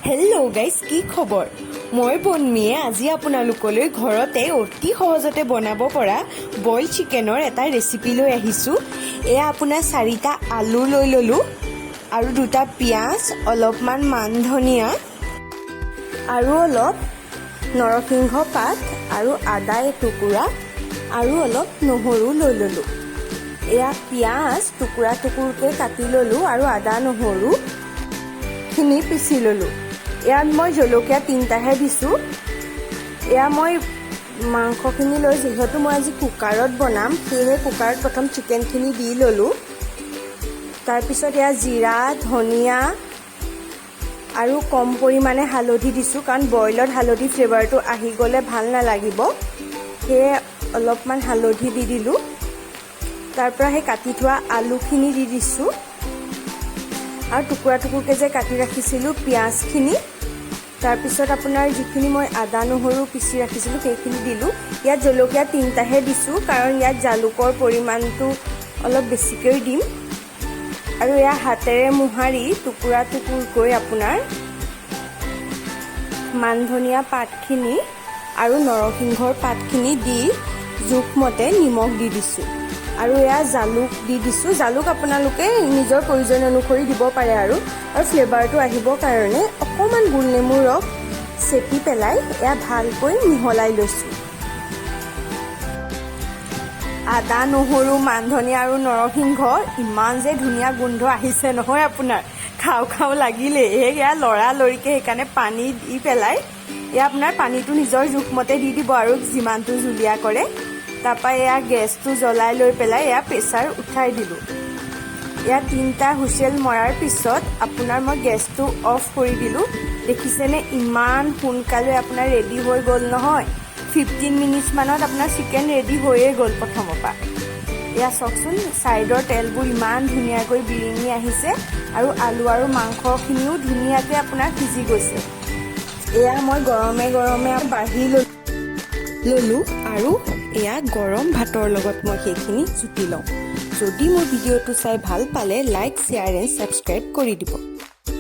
Hello' guys, কি খবৰ? মই বন্মীয়ে আজি আপোনালোকলৈ ঘৰতে অতি সহজতে বনাব পৰা বইল চিকেনৰ এটা ৰেচিপি লৈ আহিছোঁ। এয়া আপোনাৰ চাৰিটা আলু লৈ ল'লোঁ আৰু দুটা পিঁয়াজ, অলপমান মান ধনিয়া আৰু অলপ নৰসিংহ পাত আৰু আদা এটুকুৰা আৰু অলপ নহৰু লৈ ল'লোঁ। এয়া পিঁয়াজ টুকুৰা টুকুৰকৈ কাটি ল'লোঁ আৰু আদা নহৰুখিনি পিচি ল'লোঁ। ইয়াত মই জলকীয়া তিনিটাহে দিছোঁ। এয়া মই মাংসখিনি লৈ, যিহেতু মই আজি কুকাৰত বনাম, সেয়েহে কুকাৰত প্ৰথম চিকেনখিনি দি ল'লোঁ। তাৰপিছত এয়া জিৰা, ধনিয়া আৰু কম পৰিমাণে হালধি দিছোঁ, কাৰণ বইলত হালধি ফ্লেভাৰটো আহি গ'লে ভাল নালাগিব। সেয়ে অলপমান হালধি দি দিলোঁ। তাৰপৰা সেই কাটি থোৱা আলুখিনি দি দিছোঁ আৰু টুকুৰা টুকুৰকৈ যে কাটি ৰাখিছিলোঁ পিঁয়াজখিনি। তাৰপিছত আপোনাৰ যিখিনি মই আদা নহৰু পিচি ৰাখিছিলোঁ, সেইখিনি দিলোঁ। ইয়াত জলকীয়া তিনিটাহে দিছোঁ, কাৰণ ইয়াত জালুকৰ পৰিমাণটো অলপ বেছিকৈ দিম। আৰু এয়া হাতেৰে মোহাৰি টুকুৰা টুকুৰকৈ আপোনাৰ মান ধনিয়া পাতখিনি আৰু নৰসিংহৰ পাতখিনি দি জোখমতে নিমখ দি দিছোঁ আৰু এয়া জালুক দি দিছোঁ। জালুক আপোনালোকে নিজৰ প্ৰয়োজন অনুসৰি দিব পাৰে আৰু আৰু ফ্লেভাৰটো আহিবৰ কাৰণে অকণমান গোল নেমুৰ ৰস চেপি পেলাই এয়া ভালকৈ মিহলাই লৈছোঁ। আদা, নহৰু, মান ধনিয়া আৰু নৰসিংহ ইমান যে ধুনীয়া গোন্ধ আহিছে নহয়, আপোনাৰ খাওঁ খাওঁ লাগিলেই। এয়া লৰালৰিকৈ সেইকাৰণে পানী দি পেলাই, এয়া আপোনাৰ পানীটো নিজৰ জোখমতে দি দিব আৰু যিমানটো জুলীয়া কৰে। তাৰপৰা এয়া গেছটো জ্বলাই লৈ পেলাই এয়া প্ৰেছাৰ উঠাই দিলোঁ। এয়া তিনিটা হুইচেল মৰাৰ পিছত আপোনাৰ মই গেছটো অফ কৰি দিলোঁ। দেখিছেনে, ইমান সোনকালে আপোনাৰ ৰেডি হৈ গ'ল নহয়? 15 মিনিটছমানত আপোনাৰ চিকেন ৰেডি হৈয়ে গ'ল প্ৰথমৰ পৰা। এয়া চাওকচোন, ছাইডৰ তেলবোৰ ইমান ধুনীয়াকৈ বিৰিঙি আহিছে আৰু আলু আৰু মাংসখিনিও ধুনীয়াকৈ আপোনাৰ সিজি গৈছে। এয়া মই গৰমে গৰমে বাঢ়ি ল'লোঁ আৰু এয়া গৰম ভাতৰ লগত মই সেইখিনি জুতি লওঁ। যদি মোৰ ভিডিঅ'টো চাই ভাল পালে, লাইক, শ্বেয়াৰ এণ্ড ছাবস্ক্ৰাইব কৰি দিব।